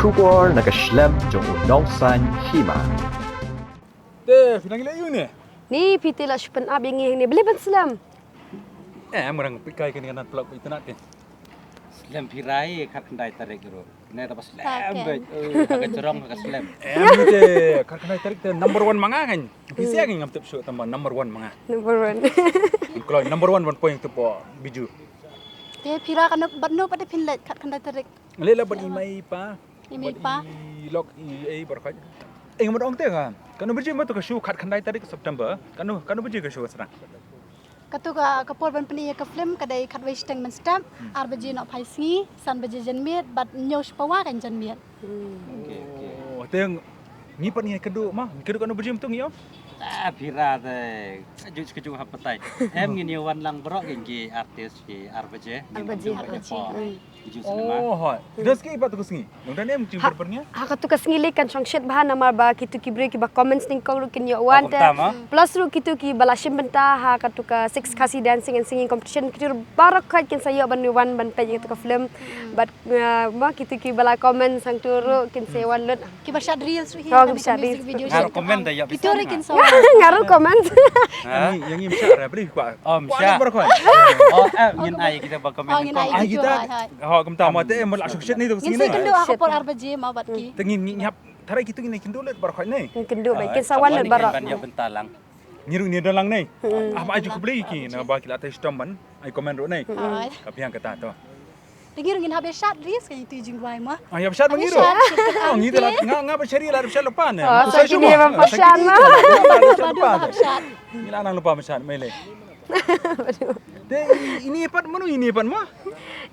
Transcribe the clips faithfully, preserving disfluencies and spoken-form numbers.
Khubor na ka shlem jong u Nongsaiñ Hima. Te phi nang leh ïa u ne? Ni phi te la shu pynap ïa ngi hangne, balei ban slem? Eh, em rang phi kai kane ka nat plak ïa tnat te. Slem phi rai khatkhyndai tarik ruh. Ne ta ba slem beit. Eh, ka jrong ka slem. Em ni te khatkhyndai tarik te number one ma nga kan. Phi siang ngam tip shuh tang ba number one ma nga. Number one. Kloi number one ban poi te po Biju. Te phi ra ka nop bad nop pat phin leit khatkhyndai tarik. Leh la bad i mei i pa. I mei i pa. Bad i lok i ei baroh khoit. Ei, ngam ong te ka. Kano baje ma tu ka show khatkhyndai tarik September. Kano, kano baje ka show sdang. Katu ka, ka por ban pyni ïa ka film ka dei khatwei shiteng mynstep, ar baje noh phai sngi, san baje janmiet, bad hynñiew shi pawa kan janmiet. Okay, okay. Oh, te ngi pat ngi kynduh ma, ngi kynduh kano baje ma tu ngi ong. Ah, phi ra te. Ju ju hap batai. Em ngin ïa wan lang baroh ki artist ki ar baje. Ar baje, ar baje. Biju Cinema. Oh, hoi. Dos ki pat tu ka sngi. Nang dan em jing berber nya. Ha katu ka sngi lei kan shong shit bha namar ba kitu ki briew kiba comments nyngkong ruh kin ïoh wan te. Plus ruh kitu kiba la shim bynta ha katu ka Six Khasi Dancing and Singing Competition kitu baroh khoit kin sa ïoh ban wan ban peit ïa katu ka film. Bad, uh, ma kitu kiba la comment sangtu ruh kin sa wan lut. Kiba shad reels ruh hi. Oh, kiba shad reels. Nga ruh comment da ïa. Kitu ruh kin sa. Nga ruh comment. Yang im shad ra beli kwa. Om shad. Oh, eh, ngin ai kita ba comment. Ai kita. Ha kumta ma te em la shuk shit ni tu. Ngin sa kynduh ha ka por ar baje ma bad ki. Te ngin ngin hap tharai kitu ngin kynduh lut baroh khoit ne. Ngin kynduh ba kin sa wan lut baroh. Ban ïa bynta lang. Ngi ruh ni da lang ne. Ah, ba ai ju khublei ki na ba ki la te shitom ban ai comment ruh ne. Ka biang kata to. Te ngi ruh ngin hap ïa shad reels kan ïa tu jingrwai ma. Ah, ïa shad ma ngi ruh. Ngi te la nga nga ba shari la shad lepa ne. Oh, sa kini ba shad ma. Ngi la nang lepa shad mai le. Te ini pat mano ini pat ma?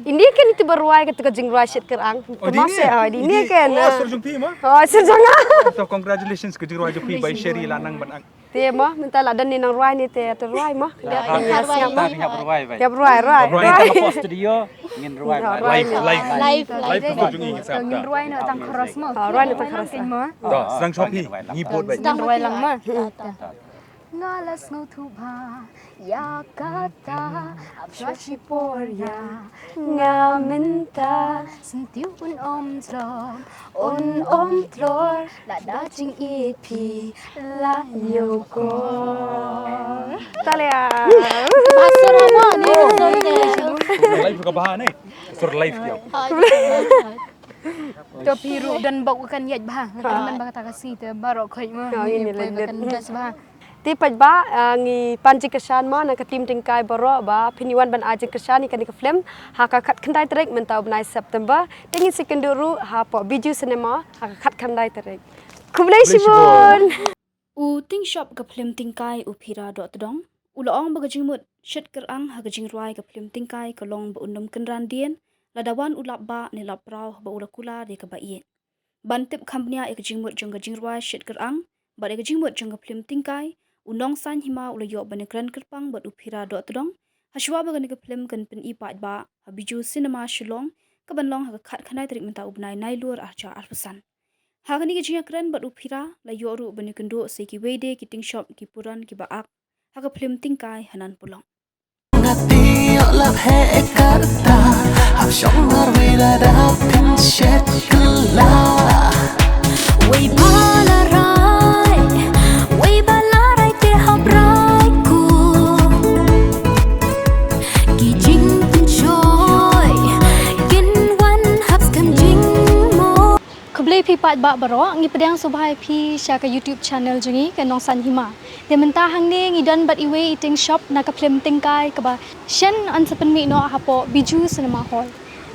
Ini kan itu ba rwai kata ka jingrwai Shit Kyrang. Oh, ini. Ini kan. Oh, sur jong phi ma? Oh, sur jong nga. To congratulations ka jingrwai jong phi bai shari la nang ban. Te ma, mynta la don ni nang rwai ni te, te rwai ma. Ïa rwai, rwai. Rwai studio, ngin rwai. Live, live. Live ko jong ngi sap. Ngin rwai na tang khros ma. Rwai na tang khros ma. To, sdang shopi, ngi bot bai. Sdang rwai lang ma. Nga la sngewthuh bha ïa kata, hap shuwa shipor ïa nga mynta. Syntiew un ym tlot, un ym tlot, lada jingïeit phi la ñiewkor. Talia. Bha sur ha mo ne. Live ka bha ne. Sur live ïa. To phi ruh don bok kan ïaid bha. Kan ba kata ka sngi te baroh khoit ma. Kan bha. Te paidbah, ah, ngi pan jingkyrshan mo na ka team Tyngkai baroh ba phin ïa wan ban ai jingkyrshan ïa kane ka film ha ka khatkhyndai tarik mynta u bnai September. Te ngin sa ïakynduh ruh hapoh Bijou Cinema ha ka khatkhyndai tarik. Khublei shibun. U tyngshop ka film Tyngkai u Phira Dohtdong u la ong ba ka jingmut Shit Kyrang ha ka jingrwai ka film Tyngkai ka long ba un ym kynran dien lada wan u lap bah ne lap praw ba u la kular ïa kaba ïeit. Ban tip kham bniah ïa ka jingmut jong ka jingrwai Shit Kyrang bad ïa ka jingmut jong ka film Tyngkai, u Nongsaiñ Hima u la ïoh ban ïakren kyrpang bad u Phira Dohtdong hashuwa ba kane ka film kan pyni paidbah ha Bijou Cinema Shillong, kaban long ha ka khatkhyndai tarik mynta u bnai Nailur arhajar arphew san. Ha kane ka jingïakren bad u Phira la ïoh ruh ban ïakynduh sa ïa kiwei de ki tyngshop ki puran kiba ak ha ka film Tyngkai ha Nanpulong. Nga te ïoh lap he e karta, hap shong marwei lada phin shet kylla. Wei ba la rai, wei ba la rai te hap rai ko. Ki jingpynshoi kin wan hap skhem jingmut. Khublei phi paidbah baroh, ngi pdiang sngewbha ïa phi sha ka YouTube channel jong ngi ka Nongsaiñ Hima. Te mynta hangne ngi don bad iwei i tyngshop na ka film Tyngkai kaba shen yn sa pynmih noh hapoh Bijou Cinema Hall.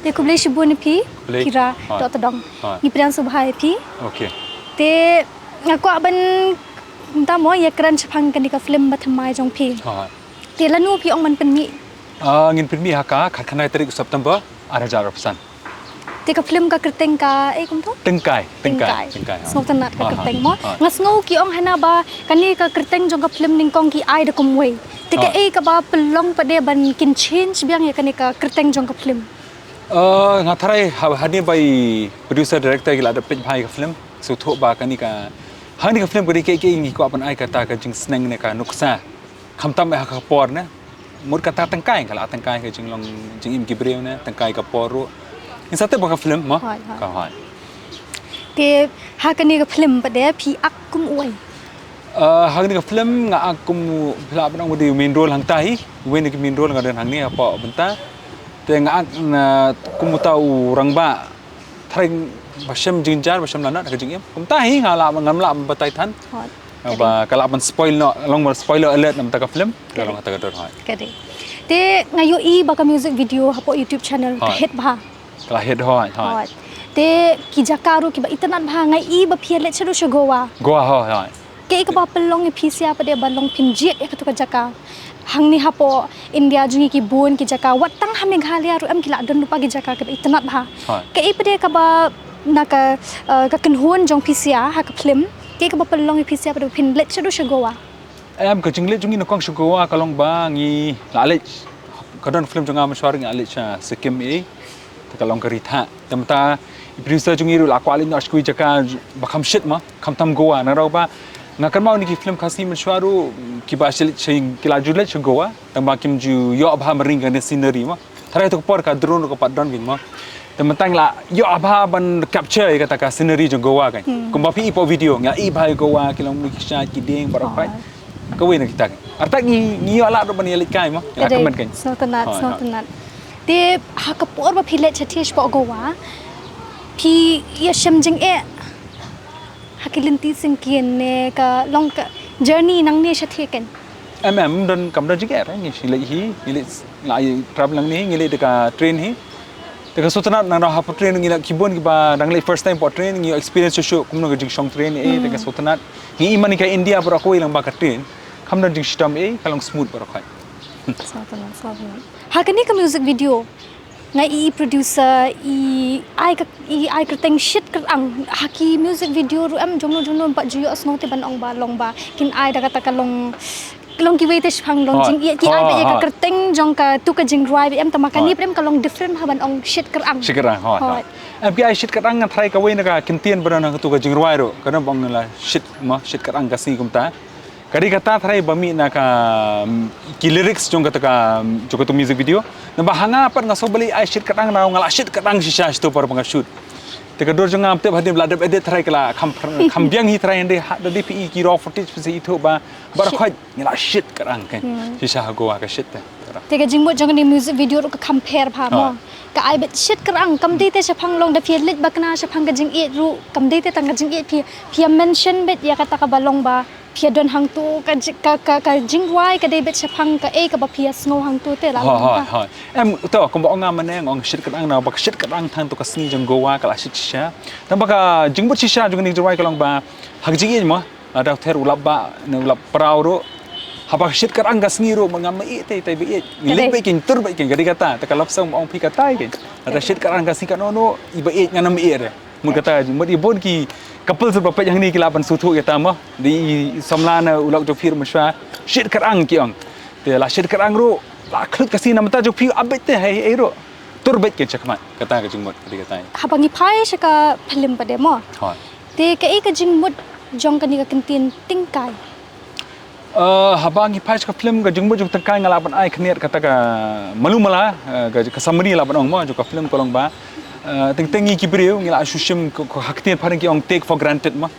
Te khublei shibun ïa phi, Phira Dohtdong. Ngi pdiang sngewbha ïa phi. Okay. Te nga kwah ban mynta mo ïakren shaphang kane ka film ba thymmai jong phi. Te lano phi ong ban pynmih? Ah, ngin pynmih ha ka khatkhyndai tarik September arhajar arphew san. Te ka film ka kyrteng ka, eh, kumto? Tyngkai, Tyngkai, Tyngkai. Sngewtynnat ka kyrteng mo. Nga sngew ki ong hana ba kane ka kyrteng jong ka film nyngkong ki ai da kumwei. Te kaei kaba pynlong pat de ban kin change biang ïa kane ka kyrteng jong ka film? Eh, nga tharai ha, hangne ba i producer director ki la da peit bha ïa ka film. Sngewthuh ba kane ka, hangne ka film ka dei kaei kaei ngi kwah ban ai kata ka jingsneng ne ka nuksa. Khamtam ha ka por ne. Mut kata tyngkai ka la tyngkai ka jinglong jingim ki briew ne, tyngkai ka por ruh. Ngin sa tip ba ka film mo. Ka hoi. Te ha kane ka film pat de phi ak kum uwei? Uh, ha kane ka film nga ak kum u phi lah ban ong u dei u main role hangta hi, uwei na ki main role nga don hangne hapoh bynta. Te nga ak na kum uta u rangbah, thrang ba shem jynjar ba shem lanot ha ka jingim. Kumta hi nga lah ngam lah ban batai than. Hot. Ba ka lah ban spoil noh, long ba spoiler alert namar ka film. Ka long kata ka dor hoi. Ka dei. Te nga ïohi ba ka music video hapoh YouTube channel ka hit bha. Ka la hit hoi hoi. Hot. Te ki jaka ruh kiba itynnad bha, nga ïohi ba phi leit shaduh sha Goa. Goa hoi hoi. Kaei kaba pynlong ïa phi sha pat de ba long phin jied ïa katu ka jaka? Hangne hapoh India jong ngi ki bun ki jaka, wat tang ha Meghalaya ruh em ki la don lypa ki jaka kiba itynnad bha. Hoi. Kaei pat de kaba na ka, eh, ka kynhun jong phi sha ha ka film, kaei kaba pynlong ïa phi sha pat de phin leit shaduh sha Goa? Em, ka jingleit jong ngi nyngkong sha Goa ka long ba ngi la leit, ka don film jong nga mynshuwa ngi la leit sha Sikkim, eh. Te ka long ka ri thah. Te mynta i producer jong ngi ruh la kwah leit noh sha kiwei jaka ba kham shit mo, khamtam Goa. Nangta ba nga kynmaw ïa ki film Khasi mynshuwa ruh kiba sha leit sha, ki la ju leit sha Goa, tang ba kim ju ïoh bha maring kane scenery mo. Tharai tu ka por ka drone ruh ka pat don kein mo. Te mynta ngi la ïoh bha ban capture ïa kata ka scenery jong Goa kein. Hmm. Kumba phi i hapoh video, ngi la i bha ïa Goa, ki long mane ki shait ki dieng baroh khoit. Kawei na kita kein. Artat ngi, ngi ïoh lad ruh ban ïaleit kai mo. Ngi la kmen kein. Sngewtynnad, sngewtynnad. Te ha ka por ba phi leit shathie shapoh Goa, phi ïashem jingeh ha ki lynti syngkien ne ka long ka journey nangne shathie kein? Em, em, don, kam don jingeh re, ngi shu leit hi, ngi leit, la ïa travel nangne, ngi leit da ka train hi. Te ka sngewtynnad, nangta hapoh train ngi la ki bun kiba dang leit first time hapoh train, ngi experience shuh shuh kumno ka jingshong train, eh, te ka sngewtynnad. Ngi i mane ka India baroh kawei lang ba ka train. Kam don jingshitom, eh, ka long smooth baroh khoit. Sngewtynnad, sngewtynnad. Ha kane ka music video, nga i producer, i ai ka, i ai kyrteng Shit Kyrang. Ha ki music video ruh em jongno jongno pat ju ïohsngew te ban ong ba long ba kin ai da kata ka long, long kiwei te shaphang long jingïeit, ki ai ba ïa ka kyrteng jong katu ka jingrwai ba em, tangba kane pat em ka long different ha ban ong Shit Kyrang. Shit Kyrang, hoi, hoi. Em, ki ai Shit Kyrang nga tharai kawei na ka kyntien ba don ha katu ka jingrwai ruh, ka don ba ong la shit, mo, shit kyrang ka sngi kumta. Ka dei kata tharai ba mih na ka, mm, ki lyrics jong kata ka, mm, jong katu music video. Naba ha nga pat nga sngewbha lei ai shit kyrang, naba nga la shit kyrang shisha shatu por ba nga shoot. Te ka dur jong nga, ym tip hadien ba la dep edit tharai ka la kham, kham biang hi tharai, hynrei ha da dei phi i ki raw footage phi sa ithuh ba baroh khoit ngi la shit kyrang kein. Hmm. Shisha ha Goa ka shit te. Te ka jingmut jong kane music video ruh ka kham pher bha mo. Ka ai beit shit kyrang, kam dei te shaphang long da phi leit ba kane shaphang ka jingïeit ruh, kam dei te tang ka jingïeit, phi, phi mention beit ïa kata kaba long ba phi don hangtu ka ji-, ka, ka, ka jingrwai ka dei beit shaphang kaei kaba phi sngew hangtu te la long ba. Hoi, hoi. Em, to, kumba ong nga mynne, ong shit kyrang, naba ka shit kyrang tang tu ka sngi jong Goa ka la shit shisha. Tangba ka jingmut shisha jong kane ka jingrwai ka long ba ha ka jingïeit mo, lada u ther u lap bah ne u lap praw ruh, haba shit kyrang ka sngi ruh, ngam ïeit te, te ba ïeit. Ngi leit beit kein, tur beit kein, ka dei kata, te ka lap song ong phi kata kein. Lada shit kyrang ka sngi kano kano, i ba ïeit, ngan ym ïeit re. Mut kata, mut i bun ki couples ba peit hangne ki lah ban sngewthuh ïa kata mo. Dei i samla ne u lok jong phi ruh mynshuwa shit kyrang ki ong. Te la shit kyrang ruh, la khlut ka sngi, namar ta jong phi ap beit te, hei, hei ruh. Tur beit kein shakhmat, kata ka jingmut, ka dei kata. Haba ngi phai sha ka film pat de mo. Hoi. Te kaei ka jingmut jong kane ka kyntien tyngkai? Eh, haba ngi phai sha ka film, ka jingmut jong tyngkai nga lah ban ai khyndiat kata ka malu mala, eh, ka, ka summary lah ban ong mo, jong ka film ka long ba, eh, teng teng ngi ki briew ngi la shu shim ka, ka ha ka ktien phareng ki ong take for granted mo.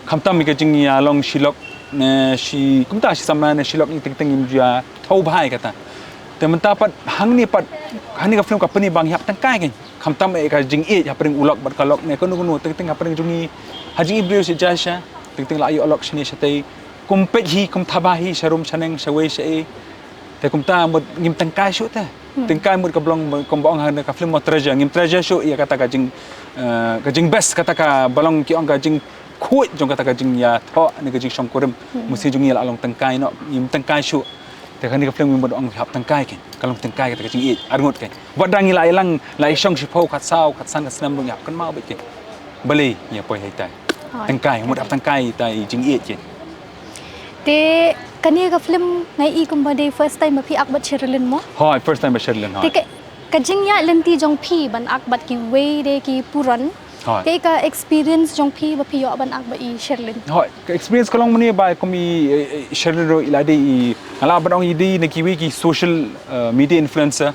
Khamtam ïa ka jingïalong shi lok ne shi, kumta shi samla ne shi lok, ngi teng teng ngim ju ïa thew bha ïa kata. Te mynta pat hangne pat, hangne ka film ka pyni ba ngi hap tyngkai kein. Khamtam ïa ka jingïeit hapdeng u lok bad ka lok ne kano kano, teng teng hapdeng jong ngi, ha jingïeit briew shi jai sha, teng teng la ïoh lok shane shatei. Kum peit hi, kum thaba hi, sharum shaneng, shawei shaei. Te kumta mut ngim tyngkai shuh te. Hmm. Tyngkai mut ka ba long, kumba ong ha ka film mo treasure, ngim treasure shuh ïa kata ka jing, eh, ka jing best, kata kaba long ki ong ka jingkhuid jong kata ka jingïathoh ne ka jingshongkurim. Hmm. Mynsiem jong ngi la long tyngkai noh, ngim tyngkai shuh. Te kane ka film ngi mut ong hap tyngkai kein, ka long tyngkai kata ka jingïeit arngut kein. Wat da ngi la ïalang, la ïashong shiphew, khatsaw, khatsan ka snem ruh ngi hap kynmaw beit kein. Balei ngi ïa poi ha itai. Hoi. Tyngkai, mut hap tyngkai itai jingïeit kein. Te kane ka film nga i kumba dei first time ba phi ak bad Sherilyn mo? Hoi, first time bad Sherilyn, hoi. Te ka, ka jingïaid lynti jong phi ban ak bad kiwei de ki puron. Hoi. Te ka experience jong phi ba phi ïoh ban ak bad i Sherilyn? Hoi, ka experience ka long mynne ba kum i, eh, eh, Sherilyn ruh i la dei i, nga lah ban ong i dei na kiwei ki social, eh, media influencer.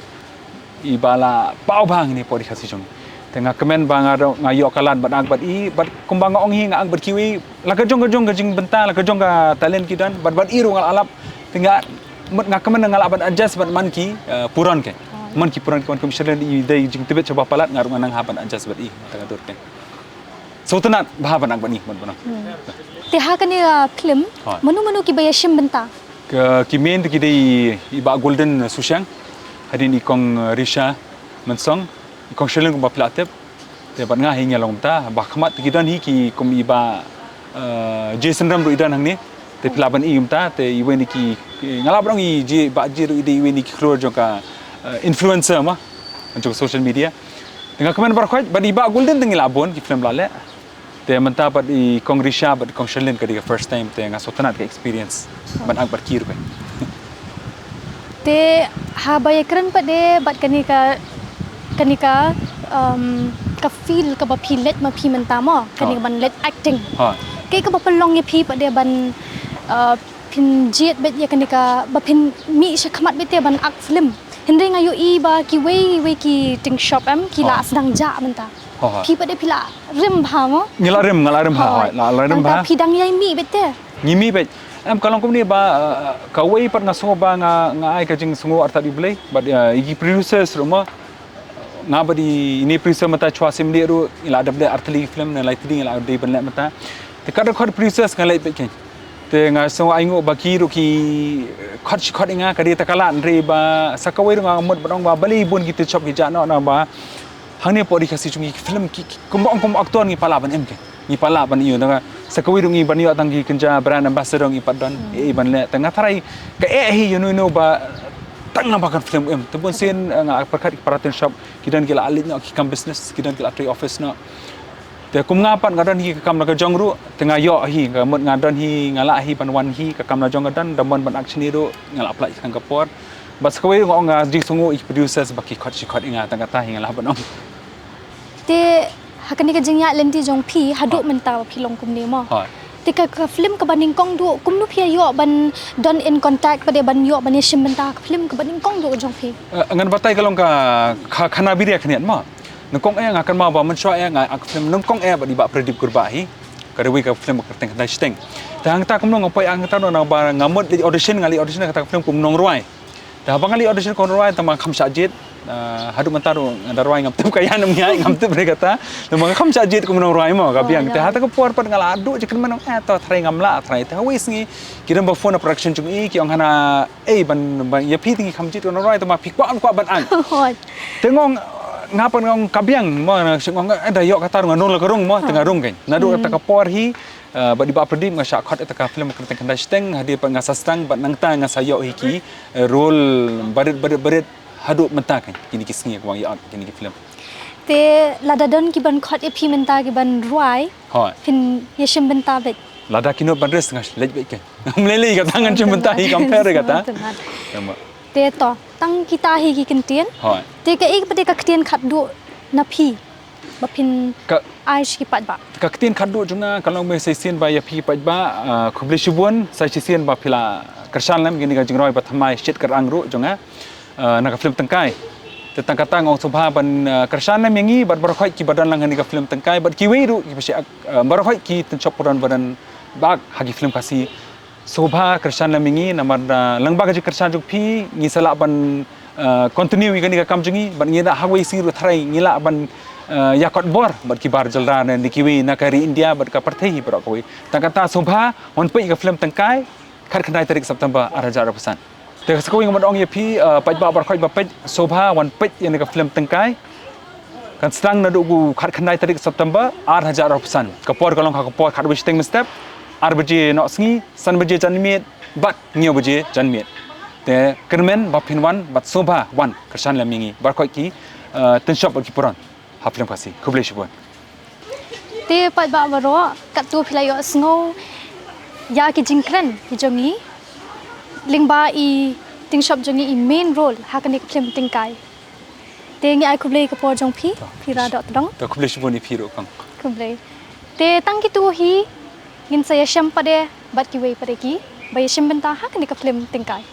I ba la paw bha hangne hapoh ri Khasi jong ngi. Te nga kmen ba nga dang, nga ïoh ka lad ban act bad i, bad kumba nga ong hi, nga act bad kiwei, la ka jong ka jong ka jingbynta, la ka jong ka talent ki don, bad bad i ruh nga la lap. Te nga, mut nga kmen nga lah ban adjust bad man ki, eh, puron ke. Man ki puron ke, man ki mashalen i dei jingtbit shaba palat, nga ruh nga nang hap ban adjust bad i, te nga dur ke. Sngewtynnat bha ban act bad i, mut ban. Te ha kane ka film, mano mano kiba ïashim bynta? Ki main te ki dei i Bah Golden Sushang, hadien i Kong, eh, Risha Mynsong, i Kong Shalin kumba phi la tip. Te bad nga hi nga long mynta, ba khmat te ki don hi ki kum i Bah, eh, Jason Ram ruh i don hangne. Te phi lah ban i mynta, te iwei na ki, ki, nga lah ban ong i Ji, Bah Ji ruh i dei iwei na ki khlur jong ka, eh, influencer mo, jong social media. Te nga kmen baroh khoit, bad i Bah Golden te ngi lah bun ki film la leh. Te mynta bad i Kong Risha bad i Kong Shalin ka dei ka first time, te nga sngewtynnat ka experience ban act bad ki ruh. Te haba ïakren pat de bad kane ka, kane ka, um, ka field kaba phi leit ma phi mynta mo, kane ka ban leit acting. Kaei kaba pynlong ïa phi pat de ban, uh, phin jied beit ïa kane ka, ba phin mih shakhmat beit te ban act film? Hynrei nga ïohi ba kiwei wei ki ting shop em ki la sdang jah mynta. Phi pat de phi la rim bha mo? Ngi la rim, nga la rim bha, hooid, la, la rim bha. Tang ka phi dang ïai mih beit te? Ngi mih beit. Em, ka long kumne ba, eh, kawei pat nga sngew ba nga, nga ai ka jingsngew artat ïa U Blei, bad, eh, ïa ki producers ruh mo. Nga bad ine i producer mynta Chwa Simlieh ruh, ngi la dep leh artylli film, ne laitylli ngi la dei ban leh mynta. Te kat da kat producers nga leit beit kein. Te nga sngew ainguh ba ki ruh ki khot shi khot ïa nga, ka dei ta ka lad, hynrei ba sa kawei ruh nga mut ban ong ba balei bun ki te shop ki jah noh, na ba hangne pdeng ri Khasi jong ngi ki film ki, ki, kumba ong kum actor ngi pat lah ban im kein. Ngi pat lah ban ïoh, tang sa kawei ruh ngi ban ïoh tang ki kynja brand ambassador ngi pat don, eh, ban leh. Te nga tharai kaei hi ïa uno uno ba tang namar ka film im. Te bun sien, eh, nga pyrkhat ki para tin shop ki don ki la leit noh ki kam business, ki don ki la trei office noh. Te kum nga pat nga don hi ka kam la ka jong ruh, te nga ïoh hi, ka mut nga don hi, nga lah hi ban wan hi, ka kam la jong ka don, da mon ban act shane ruh, nga la pynlait tang ka por. Bad sa kawei nga ong nga jingsngew ïa ki producers ba ki khot shi khot ïa nga, tang kata hi nga lah ban ong. Te ha kane ka jingïaid lynti jong phi haduh mynta ba phi long kumne mo? Hooid. Te ka, ka film kaba nyngkong duh kumno phi ïoh ban don in contact pat de ban ïoh ban ïashim bynta ka film kaba nyngkong duh jong phi? Eh, ngan batai ka long ka, ka Khana Biria Khyndiat mo. Nyngkong eh nga kynmaw ba mynshuwa eh nga act film nyngkong eh bad i Bah Pradip Kurbah hi. Ka dei wei ka film Kyrteng Khyndai Shiteng. Te hangta kumno nga poi hangta, na ba nga mut leit audition, nga leit audition kata ka film kum nongrwai. Te haba nga leit audition kum nongrwai, te ma kham shah jied, ah, haduh mynta ruh nga da rwai ngam tip ka ïa nam ngi ai, ngam tip re kata. Te ma kham shah jied kum nongrwai mo, ka biang. Te hata ka por pat nga la duh jingkyrmen, eh, to tharai ngam lah, tharai. Te ha wei sngi ki don ba phone na production jong i, ki ong hana, eh, ban, ban ïa phi te ngi kham jied kum nongrwai, te ma phi kwah, kwah ban act. Te nga ong, nga pat nga ong ka biang mo, nga ong, eh, da ïoh kata ruh nga rung la ka rung mo, te nga rung kein. Naduh kata ka por hi, eh, bad i Bah Pradip nga shah khot ïa kata ka film Kyrteng Khyndai Shiteng, hadien pat nga sa sdang bad nangta nga sa ïoh hi ki, eh, role barit, barit, barit haduh mynta kein, kine ki sngi kaba nga ïoh kine ki film. Te lada don ki ban khot ïa phi mynta ki ban rwai, hooid, phin ïashim bynta beit? Lada ki nud ban risk nga leit beit kein. Ngam lei lei kata, ngan shim bynta hi, kam pher re kata. Te to, tang kita hi ki ktien. Hooid. Te kaei pat de ka ktien khatduh na phi ba phin ai sha ki paidbah? Ka ktien khatduh jong nga ka long, me sa shisien ba ïa phi paidbah, ah, khublei shibun, sa shisien ba phi la kyrshan lem ïa kane ka jingrwai ba thymmai Shit Kyrang ruh jong nga, ah, na ka film Tyngkai. Te tang kata nga ong sngewbha ban, ah, kyrshan lem ïa ngi bad baroh khoit kiba don lang ha kane ka film Tyngkai bad kiwei ruh kiba shu, ah, baroh khoit ki tynshop prodon ba don ba ha ki film Khasi. Sngewbha kyrshan lem ïa ngi, namar, ah, lyngba ka jingkyrshan jong phi ngi sa lah ban, ah, continue ïa kane ka kam jong ngi, bad ngi da ha wei sngi ruh tharai ngi lah ban, ah, ïa kot bor bad ki bar jylla ne kiwei na ka ri India bad ka pyrthei hi baroh kawei. Tang kata sngewbha wan peit ïa ka film Tyngkai, khatkhyndai tarik September ar hajar arphew san. Te sa kawei nga mut ong ïa phi, ah, paidbah baroh khoit ba peit, sngewbha wan peit ïa kane ka film Tyngkai. Kan sdang naduh ka khatkhyndai tarik September ar hajar arphew san. Ka por ka long ha ka por khatwei shiteng mynstep, ar baje noh sngi, san baje janmiet bad hynñiew baje janmiet. Te kyrmen ba phin wan bad sngewbha wan kyrshan lem ïa ngi baroh khoit ki, eh, tynshop bad ki prodon ha film Khasi. Khublei shibun. Te paidbah baroh, katto phi la ïohsngew ïa ki jingkren ki jong ngi lyngba i tynshop jong ngi, i main role ha kane ka film Tyngkai. Te ngi ai khublei ka por jong phi, phi Radoh Tdong. To khublei shibun ïa phi ruh kong. Khublei. Te tang kito hi ngin sa ïashem pat de bad kiwei pat de kiba ïashim bynta ha kane ka film Tyngkai.